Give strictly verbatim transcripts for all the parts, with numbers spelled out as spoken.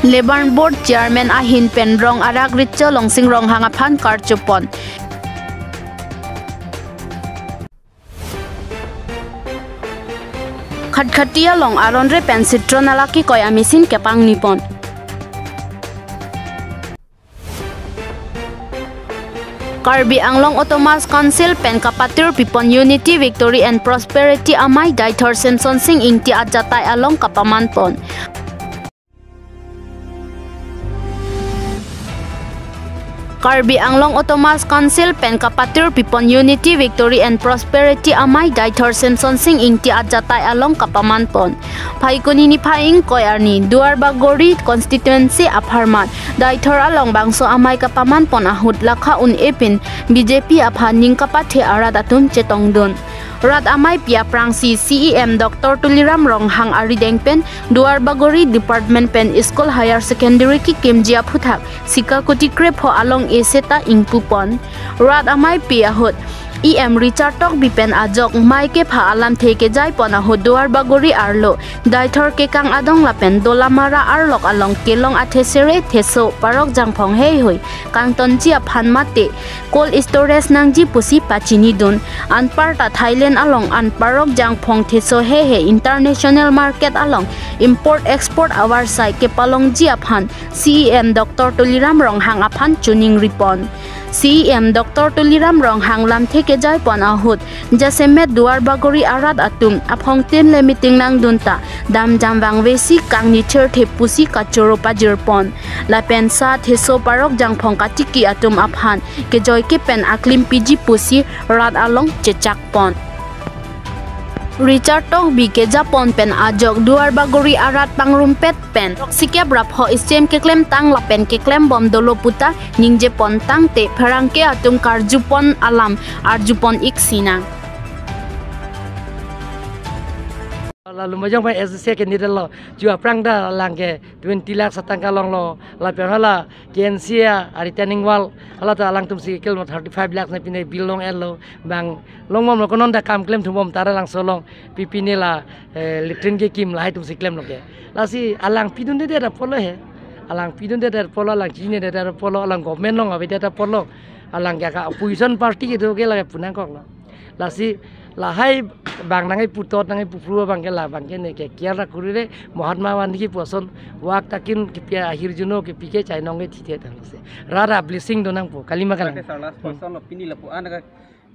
Labour Board Chairman ahin pen rong arak Recho Longsing Ronghang aphan karchopon. Khatkhati along aron re pen sitron ala kikoi a-machine kepangnipon. Karbi Anglong Autonomous Council pen kapatir pipon Unity, Victory and Prosperity amei Daithor Semson Sing Ingti ajatai along kapamanpon. Karbi Anglong Autonomous Council pen kapatir pipon Unity, Victory and Prosperity amei Daithor Semson Sing Ingti ajatai along kapamanpon. Phaikuni niphai ingkoi arni Duarbagori constituency apharman Daithor along bangso amei kapamanpon ahut lakha un-e pen B J P aphan ning kapathe arat atum chetongdun. Rat ameipi aphrangsi C E M Doctor Tuliram Ronghang arideng pen Duarbagori Department pen School Higher Secondary kekimji aphuthak sika kuti krepho along e seta ingpupon. Rat ameipi ahut E M Richard Tokbi pen ajok mei kepha alamthe kejaipon ahut Duarbagori arlo Daithor kekang adong lapen Dolamara arlok along kelong athesere theso parok jangphong heihui kangtonji aphan mate cold storage nangji pusi pachinidun. Anparta Thailand along an parok jangphong theso heihui international market along import export avarsai kepalongji aphan C E M Doctor Tuliram Ronghang aphan choningripon. C E M Doctor Tuliram Ronghang lamthe kejaipon ahut jasemet Duarbagori arat atum aphongtin le meeting nangdunta damjam vangvesi kangni thirthe pusi kachoro pajirpon. Lapen sa theso parok jangphong katiki atum aphan kejoike pen aklim piji pusi rat along chechakpon. Richard Tokbi kejapon pen ajok Duarbagori arat pangrumpet pen sikep rapho stem keklemtang lapen keklembom dolo puta ningjepon tangte pherangke atum karjupon alam arjupon ik sinang. La Lumbajong pen S D C candidate lo, ju aphrang ta alang ke twenty lakh satang kalonglo, lapen hala K N C A a retaining wall, hala ta alangtum si kel thirty-five lakhs ne pine bill long-etlo, bang longbomlo, konon ta kam klemthumbom ta ra langso along, pi pine la, eh, latrine kekim lahai atum si klemlo ke. Lasi alang pidundedet apotlo he. Alang pidundedet apotlo, alang chinededet apotlo, alang government along avedet apotlo. Alang ke ka opposition party kedo ke lake punangkoklo. Lasi lahai bang nangkepu tot nangkepu phru abang ke la bang ke ne ke kiar ra kurire Mahatma Gandhi kepu ason wak takin kepi ahirjuno kepi ke chainong ke thithe tanglo se. Rara blessing do nangpo kalima kalang. Lake sir, last question lo, pini lapu-an ka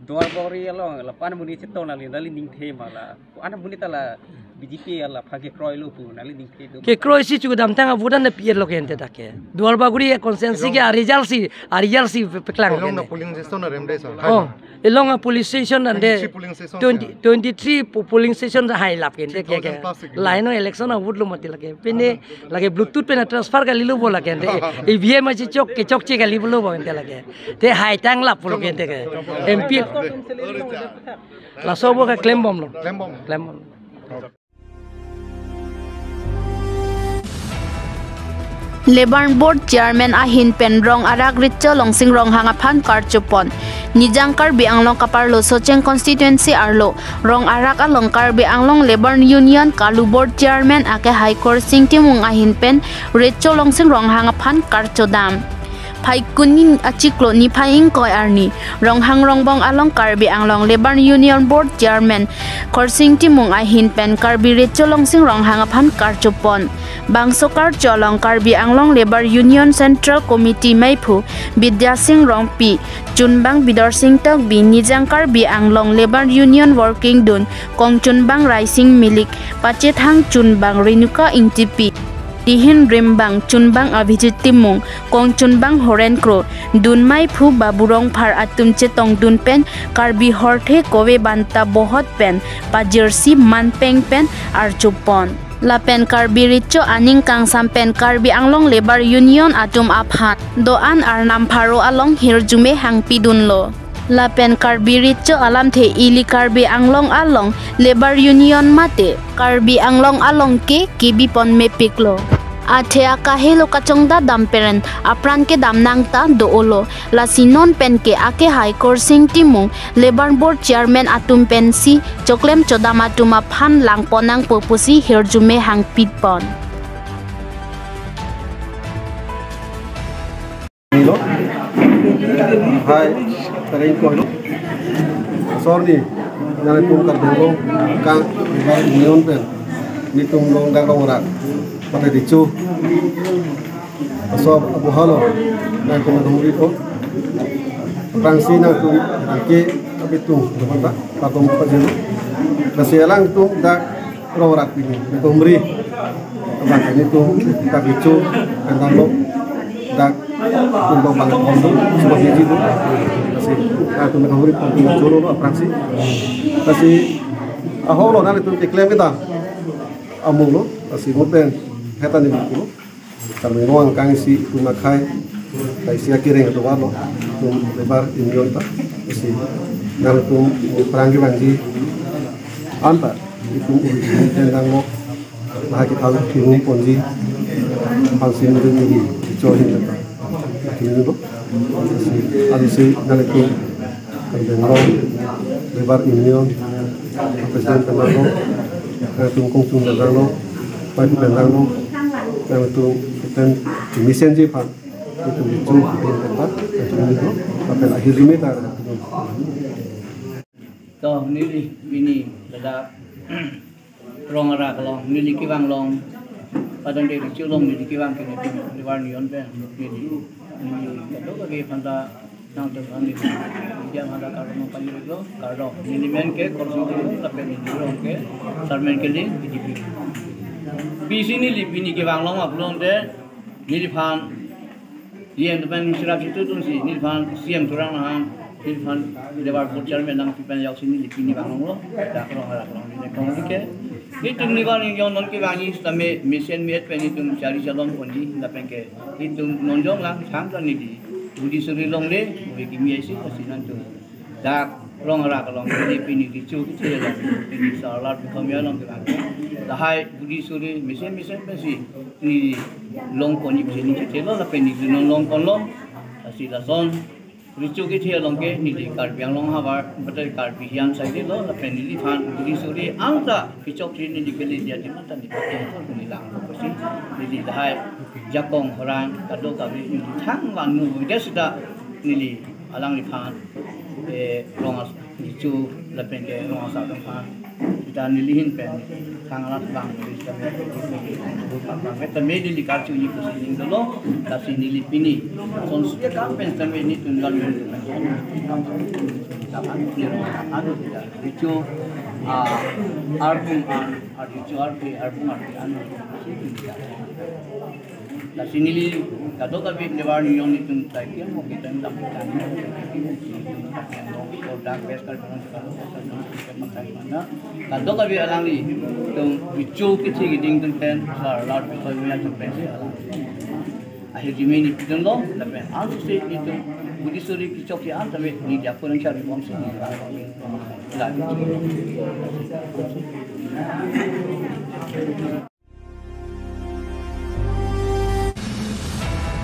Duarbagori along lapu-an amonit chetong nangli, nangli ningthe ma la? Lapu-an amonit ta la B J P alaphan kekroilo pu nangli ningthe do ma? Kekroi si chukdamtang a-vote an pi-etlo ke ente ta ke. Duarbagori a-constituency ke a-result si, a-result si pe-, peklang ke elong na ne. Polling station arem de sir. Oh, elong a-police station ante twenty-three polling station, twenty, sir. Twenty-three po-, polling station hai lap ke ente ke, three thousand ke plus sign. Line of election a-vote lo mati lake. Pine lake Bluetooth pen transfer kalilo bo lake ente. E V M achi chok ke chokche kalilo bo ente lake. Te hai tang lap pulo ke ente ke. M P. Laso bo ke klembomlo. Klembom. Klembom. Labour Board Chairman ahin pen rong arak Recho Longsing Ronghang aphan karchopon. Nijang Karbi Anglong kaparlo Socheng constituency arlo rong arak along Karbi Anglong Labour Union Kalu Board Chairman akehai Khorsing Timung ahin pen Recho Longsing Ronghang aphan karchodam. Phaikuni achiklo niphai ingkoi arni Ronghang Rongbong along Karbi Anglong Labour Union Board Chairman Khorsing Timung ahin pen Karbi Recho Longsing Ronghang aphan karchopon. Bangso karcho along Karbi Anglong Labour Union Central Committee meiphu Bidya Sing Rongpi, chunbang Bidor Sing Tokbi, Nijang Karbi Anglong Labour Union Working Dun kongchunbang Raising Milik, pachethang chunbang Renuka Ingtipi, dihin rimbang chunbang Abhijit Timung, kongchunbang Horen Kro, dun meiphu Babu Rongphar atum chetongdun pen Karbi horthe kove banta bohot pen pajirsi manpeng pen archopon. Lapen Karbi Recho aning kangsam pen Karbi Anglong Labour Union atum aphan do-an arnam pharo along hirjume hangpidunlo. Lapen Karbi Recho alamthe ili Karbi Anglong along Labour Union mate Karbi Anglong along ke kebipon mepiklo. Athe akahelo kachongdat dam peren apran kedam nangta do-olo. Lasi non pen ke akehai Khorsing Timung Labour Board Chairman atum pensi choklem chodam atum aphan langpon nangpo pusi hirjume hangpipon. Hai, tereng ko lo. Sorry, nang tum kardom lo, kang, union pen. Nelitum along dak rong rak. Pate dichu. Aso abu halo, nangtum humri ko. Aphrangsi nangtum, angke, abitung, teman tak, patom pajero. Lasi alangtum dak rong rak pini, nangtum humri. Abang kami tum, dak dichu, pen damlo, dak, tum bang bang kondo, semua biji tu. Lasi, nangtum humri, tum choro lo, aphrangsi. Lasi, ahok lo, nangtum keklem kita. Amung lo, lasi mo pen, heta ni lo. Kami ruang kang isi itum akhai, ta isi akereng atovar lo, itum labour union ta, isi nangtum aphrang kevangji anta, itum uri pen damlo, bahai kethal tingum ponji, aphansi nangtum uri, icho hin ta, kini lo, isi, isi nangtum, kang damlo, labour union, president pen damlo, nangtum kongchung pen damlo, party pen damlo, nangtum pen mesenji aphan, itum dichu pen tempat, nangtum dichu, lapen ahirjume ta nangtum. To, neli pini ladak rong rak along, neli kevang along, padang de dichu along neli kevang ke nelitum labour union pen, neli, neli, kadokave aphan ta nangtum kami, media aphan ta kardom pajirlo, kardom. Neli men ke Korsing Timung, lapen neli rong ke, sarmen ke ling, B J P. Pisi neli pini kevang along apulong te, neliphan, E M pen sirap situ atumsi, neliphan C M thurang nang, neliphan labour board chairman nangpi pen ajoksi neli pini vang longlo, dak rong rak along neli kong ke. Itum labour union non kevangji sitame mesen me-et pen itum chari chalon ponji, lapen ke itum non jong lang thang ta neli budi suri longle, ove kimi aisi, lasi nangtum dak rong rak along, neli pini dichu kethe along, neli sarlar bikhomi along kelang. Lahai budi suri mesen mesen pensi neli long ponji pensi neli chethelo, lapen neli non long ponlo. Lasi lason dichu kethe along ke neli Karbi Anglong havar, bata Karbi hiam saide lo, lapen neliphan budi suri anta kechok si neli kele dia di mata neli pakai neli lang ko si neli lahai jakong horang kadokave neli thang vangno, gas da neli alangliphan, eh, rong as-, dichu lapen ke rong asar aphan. Sita neli ahin pen, kang alat bang, neli sita me, bang, bang, sita me neli karchuji pusi ning dolo, lasi neli pini, son sita kam pen sita me nelitum government pen. Tapan, neli tapan, sita dichu, ah, arbung, ah, ah, dichu arpi, arbung, arpi, anu, sita. Lasi neli kadokave labour union nelitum try ke mo kita dam kan. Product best kar kono kar kono kar kono. Kadokave alanglitum dichu kethe keding atum pen, lar lar bikhomi atum pen si alang. Ahirjume neli pidun lo, lapen ansi nelitum budi suri kechok si anta me neli dia kurang chari bomsi neli. Lar.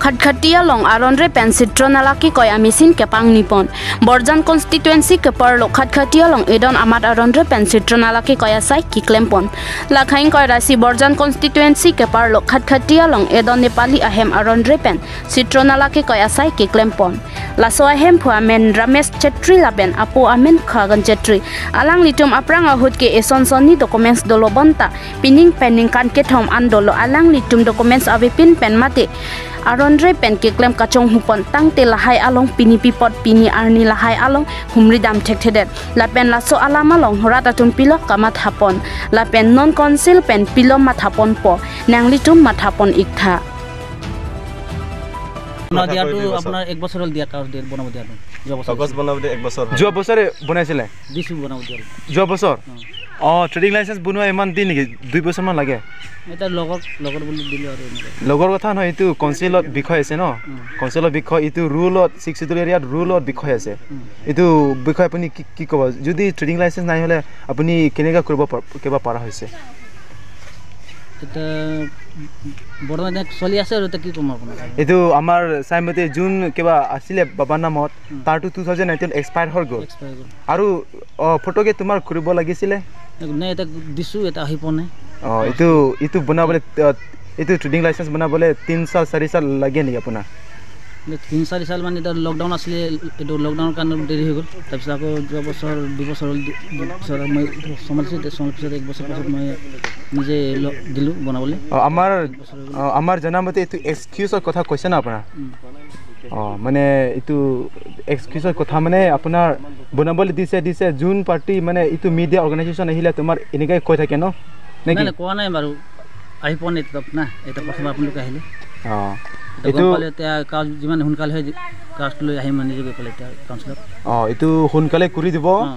Khatkhati along aron re pen sitron nala kekoi amachine kepangni pon. Borjan constituency keparlo Khatkhati along edon amat aron re pen sitron nala kekoi asai keklem pon. Lakhai ingkoi ra isi Borjan constituency keparlo Khatkhati along edon Nepali ahem aron re pen sitron nala kekoi asai keklem pon. Laso ahemphu amen Ramesh Chetri lapen apo amen Khagan Chetri. Alanglitum aphrang ahut ke eson sonni documents dolo bonta pining pen ningkan kethom an dolo, alanglitum documents avepin pen mate aron re pen keklem kachonghu pon, tangte lahai along pini pi apot pini arni lahai along humri dam thekthedet. Lapen laso alam along rat atum pilo kamatha pon, lapen non council pen pilo matha ponpo, nanglitum matha pon iktha. বনাব দিয়াটো আপোনাৰ এক বছৰ হ'ল দিয়া, কাগজ দিয়া, বনাব দিয়াটো। যোৱা বছৰ কাগজ বনাব দিয়া এক বছৰ হ'ল। যোৱা বছৰে বনাইছিলে? দিছোঁ বনাব দিয়া। যোৱা বছৰ? অ। অ, ট্ৰেডিং লাইচেন্স বনোৱা ইমান দিন নেকি? দুই বছৰমান লাগে? এটা লগৰ, লগৰ বুলি দিলোঁ আৰু এনেকৈ। লগৰ কথা নহয়, এইটো কাউন্সিলত বিষয় আছে ন? উম। কাউন্সিলৰ বিষয়, এইটো ৰুলত, ছিক্স শ্বিডিউল এৰিয়াত ৰুলত বিষয় আছে। উম। এইটো বিষয়ে আপুনি কি, কি ক'ব? যদি ট্ৰেডিং লাইচেন্স নাই হ'লে আপুনি কেনেকৈ কৰিব পাৰ-, কিবা পৰা হৈছে? এতিয়া বৰ্তমান এতিয়া চলি আছে আৰু, এতিয়া কি ক'ম আপোনাক? এইটো আমাৰ চাইমতে যোন কিবা আছিলে বাবাৰ নামত, উম। তাৰতো টু থাউজেণ্ড নাইনটিন এক্সপায়াৰ হৈ গ'ল। এক্সপায়াৰ হৈ গ'ল। আৰু, অ, ফটোকে তোমাৰ কৰিব লাগিছিলে? নাই, এতিয়া দিছোঁ, এতিয়া আহি পোৱা নাই। অ, এইটো, এইটো বনাবলৈ, অ, এইটো ট্ৰেডিং লাইচেন্স বনাবলৈ তিনি চাল, চাৰি চাল লাগে নেকি আপোনাৰ? কিন্তু তিনি চাৰি চাল মানে এতিয়া লকডাউন আছিলে, এইটো লকডাউনৰ কাৰণে দেৰি হৈ গ'ল। তাৰপিছত আকৌ যোৱা বছৰ, দুবছৰ হ'ল, দু- দুবছৰ মই এইটো চম্ভালিছোঁ, এতিয়া চম্ভালাৰ পিছত এক বছৰ পাছত মই নিজে ল- দিলোঁ বনাবলৈ। অ, আমাৰ বছৰ হৈ গ'ল। অ, আমাৰ জনা মতে এইটো এক্সকিউজৰ কথা কৈছে ন আপোনাৰ? উম। অ, মানে এইটো এক্সকিউজৰ কথা মানে আপোনাৰ বনাবলৈ দিছে দিছে যোন পাৰ্টি মানে এইটো মিডিয়া অৰ্গেনাইজেশ্যন আহিলে তোমাৰ এনেকৈ কৈ থাকে ন? নাই নেকি? নাই, কোৱা নাই বাৰু, আহি পোৱা নাই এতিয়ালৈকে না। এতিয়া প্ৰথমে আপোনালোকে আহিলে। অ, এতিয়া গম এইটো পালে এতিয়া কাজ যিমান সোনকালে হয় কাজটো লৈ আহিম নিজে গৈ পেলাই এতিয়া কাউন্সিলত। অ, এইটো সোনকালে কৰি দিব। অ।